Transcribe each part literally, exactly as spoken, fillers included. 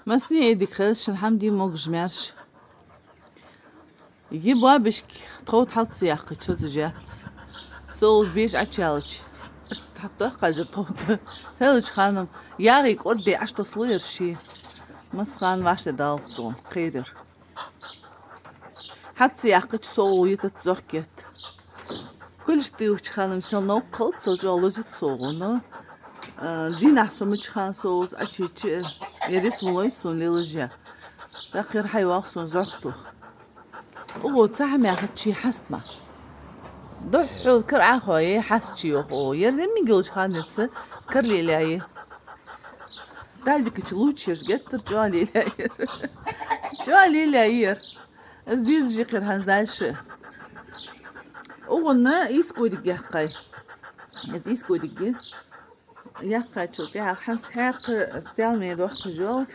Массане а дика хийла шун, хӀама де могаш-маьрша. Е боабашка тховда хьал ца яьккхача, цо ца жац. Со укхаза беша Ӏочуялча, иштта хьатӀадоаккх аз ер тховда. Селлача хана-м ягӀий кӀордаде Ӏочутоссалу ер ше. Массахана вӀаштӀехьадаллалца цун кхерар. Хьал ца яьккхача, со укхаза йитац, зохкет. Кулаш тӀаювхача хана-м сел новкъа хилац, со чӀоагӀа лазац со укхаза. А, дийнахьа со мича хана со укхаза Ӏочуйича, ер риц ма лой сона лелаш а. ТӀаккха ер хьайоагӀа сона зӀок тоха. Укхаза цхьа хӀама яхача, хьаст ма. Духхьал кара Ӏохайе, хьаст чуйоах укхаза. Ер зӀамига йолча хана денз кара лелаяьй. Тазика чу лувчаш геттара чӀоагӀа лелаяьй ер. ЧӀоагӀа лелаяьй ер. Из дезаш я-кх ер хӀанз дальше. Укхунна ийс кӀориг яьккхай. Из ийс кӀориг я. Яьккхачул тӀехьагӀа хӀанз хьакха тел ме дохкаш йола.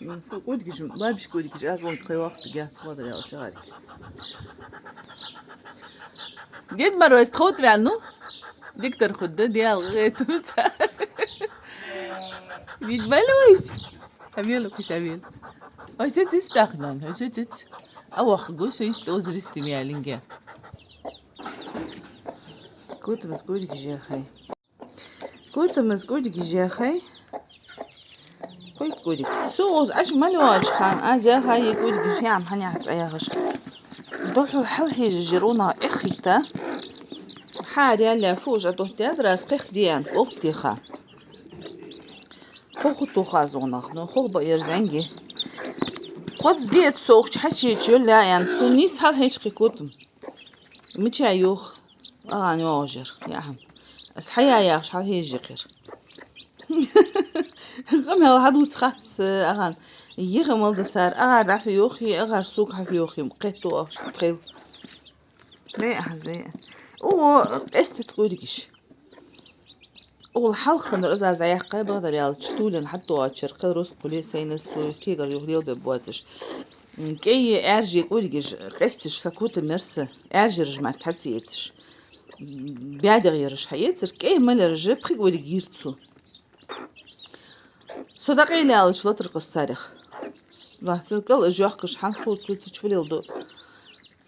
М, фу, кӀоригаш, боабашка кӀоригаш аз вон тхай вахта гяц хӀодар ял чагӀарг. Дед Мороз тховда ваьннав? Диктор худда, Даьла гӀетамца. Вид балуйс? Амела куш амела. Ой, сиц, сиц, так, нан, ой, сиц, сиц. А вахгу, со йист оза ристи мялинге. Котамас кӀоригаш яьхай. Котамас кӀоригаш яьхай. Кхойк кӀориг. Со укхаза Ӏочу мел йоагӀача хана аз яьхай е кӀоригаш, яам хьан яхьа цӀа ягӀаш. Духхьал хьалхьежаш яр унахьа эхь хетта. Хьа ряля фу уж а духтяд раз кхех диан, кӀолт теха. Хоху тухазонах, ну, хох ба ер зӀанги. Кхоз диет со укхаза хьачечу лаьян, су нийса хьалхьечу кхикутам. Мича юх, агӀан йоагӀажар, яхьам. Аз хьая яхаш хьалхьежа кхир. Къамел хьадувца хац, агӀан. Йиха мал да сар, агӀар рафи йохи, агӀар сук хьафи йохи, кхету ахш хил. Бе, ахьа, зе. О, эстет кӀоригаш. Укхул хьалханара аз дӀаяьккхай, бакъдар аьлча, тулен хьатӀадоагӀача шера кхел рузкъа хуле сайна, со кегар юха лелабе боацаш. КӀайи Ӏаьржеи кӀоригаш къесташ са кутам яр са, Ӏаьржераш мара хьа ца эцаш. БӀаьдагӀа яраш хьаэцар, кӀай мел яраш пхи кӀориг йир цо. Со дӀакъайлаьлча латар къоастарех. Нах цӀилкал а жохкаш хьанху цу цу чу валел ду.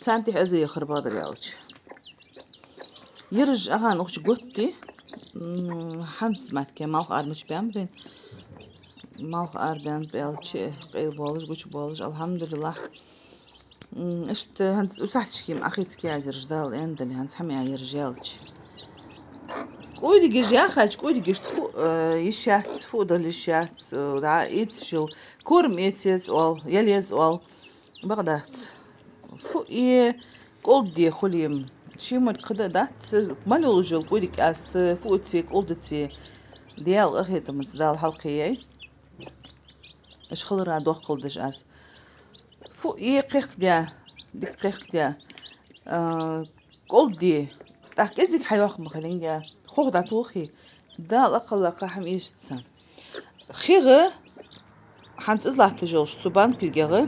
Царна тӀехьа аз а яхар, бакъдар аьлча. Яраш агӀан ухча готти, м, хӀанз мара кхы малх ара мича баьннаб вайна. Малх ара баьннаб аьлча, къайлабоалаш, гучабоалаш, алхьамдулиллахӀ. М, иштта хӀанз усахьташка-м Ӏохайта кхы аз яраш, Дала аьннадале, хӀанз хьа ма яьй яраш ялча. КӀоригаш яхача, кӀоригашта фу, э, йиш яц, фу дала йиш яц, э, дӀа эцаш йола корм эца еза оал, яла еза оал. Бакъ дац. Фу э, кӀолд де хуле-м, ший мо кхы да дац, мел йолаш йола кӀориг аз фу эце, кӀолд эце, Даьла къахетамца Дала хьалкхеяьй. Аш хилара дохкалдаш аз. Фу э, кхехкадаь, дика кхехкадаь. А, кӀолд де, тӀаккха кӀезига хьайоаккх ма хилинге, хох дӀатохе, Дала акхалла кхы хӀама эшац царна. ХегӀа, хӀанз из латташ йолаш цу банкилгагӀа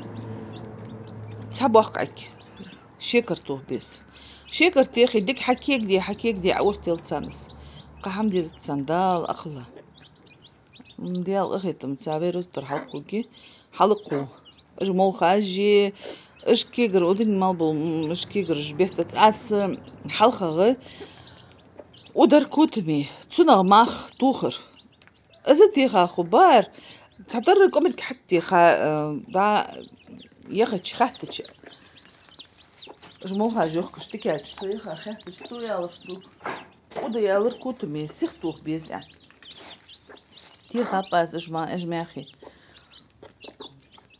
цхьа боккха Ӏик, шекар тоха беза. Шекар техе, дика хьакегаде, хьакегаде, Ӏооттаелл царна из. Кхы хӀама дезац царна, Дала акхалла. М, Даьла къахетамца вай рузтар хьалкхуги, хьалкху. Уж молхаш е, уж кегар удин мел бола, м, уж кегараш беттац аз, м, хьалхагӀа удар кутаме, цунах мах тухар. Из а теха ху бар, цхьатарра кӀомарг хьаттеха, э, дӀа яхача, хаьттача. Уж молхаш йохкаш тикача, со яха хаьттача, со ялар сук. Уда ялар кутаме, сих тоха беза. Техаб аз уж ма-, уж мехе.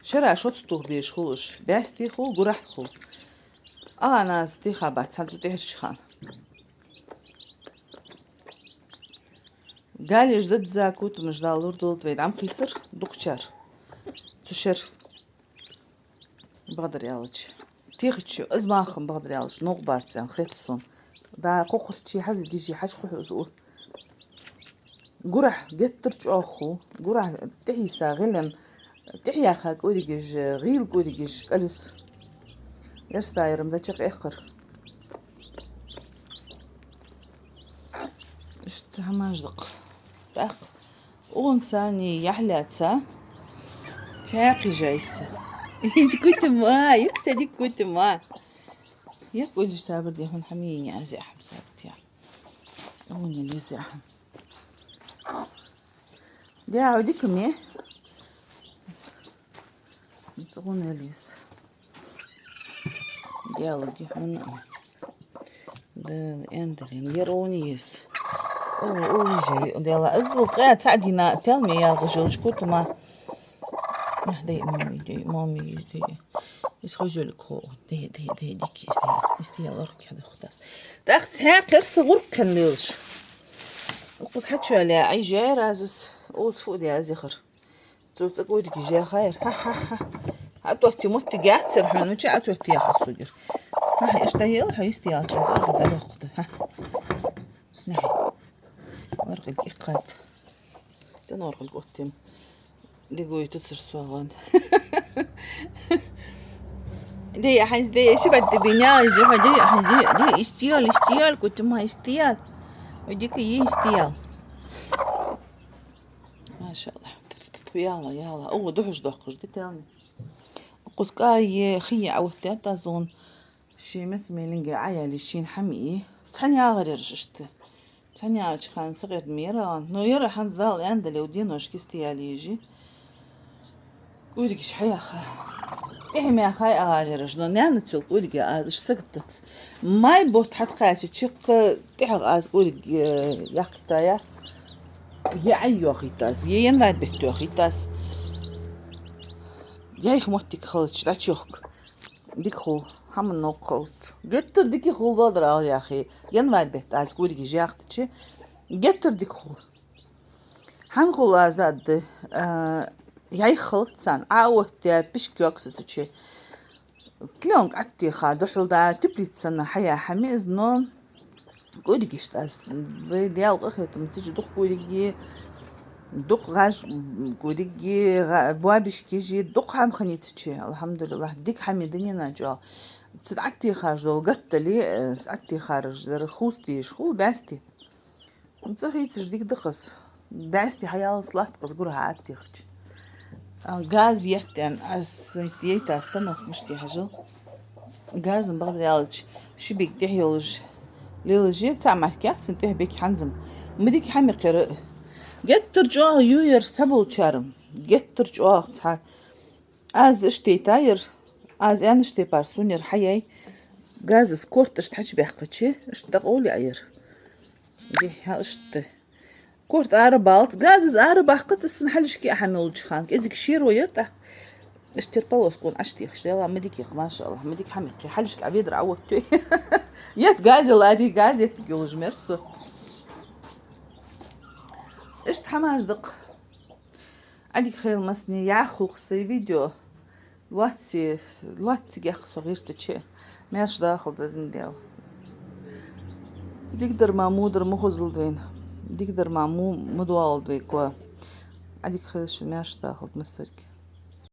Шера шоц тоха безаш хул уж. БӀаьсти хул, гурахьа хул. АгӀан аз техабац хӀанз цу тӀехьарча хана. Галеш дадза кутамаш Дала лур долда вай, дӀа ма кхийсар дукхачар. Цу шера. Бакъдар аьлча. Техача, из мах-м, бакъдар аьлча, новкъа бац аьнна хет сона. Да, кхокхарчий, хьазилгижий хьачу хухь из у. Гурахьа геттара чӀоагӀа ху. Гурахьа тӀехьийса гӀилан, тӀехьаяьха кӀоригаш, гӀийла кӀоригаш кӀалюс. Эрста ярам да чакхъяьккхар. Иштта хӀамаш да-кх. ТӀаккха укхунца яхьлаьца, Цхьаькхижайса. Из кутама, юк, цадик кутама. Юк, уж сабар де хьона хьамийни, азе хьам сабар де. Уни лизе хьам. Де, а дика ме? Цугун лиз. Дела ги хьона. Дела, эндалин, ер уни ес. О, о, уже, дела, азул къа цадина, тел ме ялгъа жолчку тума. Нах, дай, мами, дай, мами, дай. Ис хозулик хо. Дай, дай, дай, дики, ис, дай. Ис, дай, лорк, хада худас. Так, цхьаькхарса гӀурб кхен лелаш. Укхус хьачуяла, ай, жай разис, ус фу де азихар. Цу цӀа кӀуйдиге жехайр. Ха-ха-ха. Атотти моттиг яцар хьона, ну ча атотти яха сугир. Ха-ха, ишта ел, хьо исти ялча, аз оргӀа дӀадохкуда. Ха. Нахи. ОргӀилг иккхад. Цан оргӀилг оттим. Дигуй туцар сугӀан. Де, хьайз де, ши бадди бинял, жи, хьо де, хьайз де, де, истиял, истиял, кутума истиял. Уй дика истиял. Машалла. Яла, яла. О, духьуш дохкаш, де, телни. Кускай хи а вот это зон. Ши мес мелинге а яли шин хьами. Цхьан яла рерш ишта. Цхьан ялча хан сагӀет мера. Но яра хьан зал эндале у деношки истиял ежи. КӀуйдигиш хьаяха. ТӀехьа мяхай а рерш, но нана цул кӀуйдиге аз иш сагтац. Май бот хьат кхача чикка тӀехьа аз кӀуйдиге яхкита яц. Е ай йохитас, е январь бетта йохитас. Яйх моттиг халач дачохк. Дика хул, хьаман новкъа халач. Геттар дика хул валдар ал яхи. Январь бетта аз кӀуйдиге жахтачи. Геттар дика хул. Хьан хул аз адда, а, яйх халац сан. А вот я пишкёк сацачи. Клёнк аттиха, духьал да теплица на хьая хьами из, но кӀуйдигиш тас. Вай дел къахетам цич дух кӀуйдиги, дух гӀаж кӀуйдиги, гӀа-, буабишки жи, дух хьам ханицачи. Алхьамдулиллах, дик хьами динина жо. Цид аттихаш дол гаттали, э, с аттихараш дар хустиш хул бясти. Ца хийцаш дик дахас. Бясти хьаялас латкъас гура хьа аттихачи. А, газ еттен, аз ейта станок мишти хьажал. Газан багъдалч шибик тӀехь йолаш. Лелаже ца маркяц, тӀехь бек хьанзам. Мадик хьамикъера. Геттар чӀоагӀа юер ца болчарам. Геттар чӀоагӀа ца. Аз иштта тайр, аз янаш тепар сунер хьаяй. Газас корташ тхьач бяхкачи, ишта дакъовли айр. Дихьа ишта. Корт ара балц, газас ара бахкац, сан хьалишки а хьамилуч хан. КӀезиг шеро яр тӀаккха. Иштир полоскун аштих шела, мадиких, машалла, мадик хьамикхи, хьалишки а ведра а оттуй. Ет газе лади, газе гулуж мерсу. Ишта хьамаш дакъ. Ӏадика хел масне яхулх сай видео. Лоацци, лоацци гех со гӀиртаче. Маьрш дахал дазин дел. Дигдар ма мудар ма хозал двайн. Дигдар ма му ма дуал двай ква. Ӏадика хел ши маьрш дахал масарги.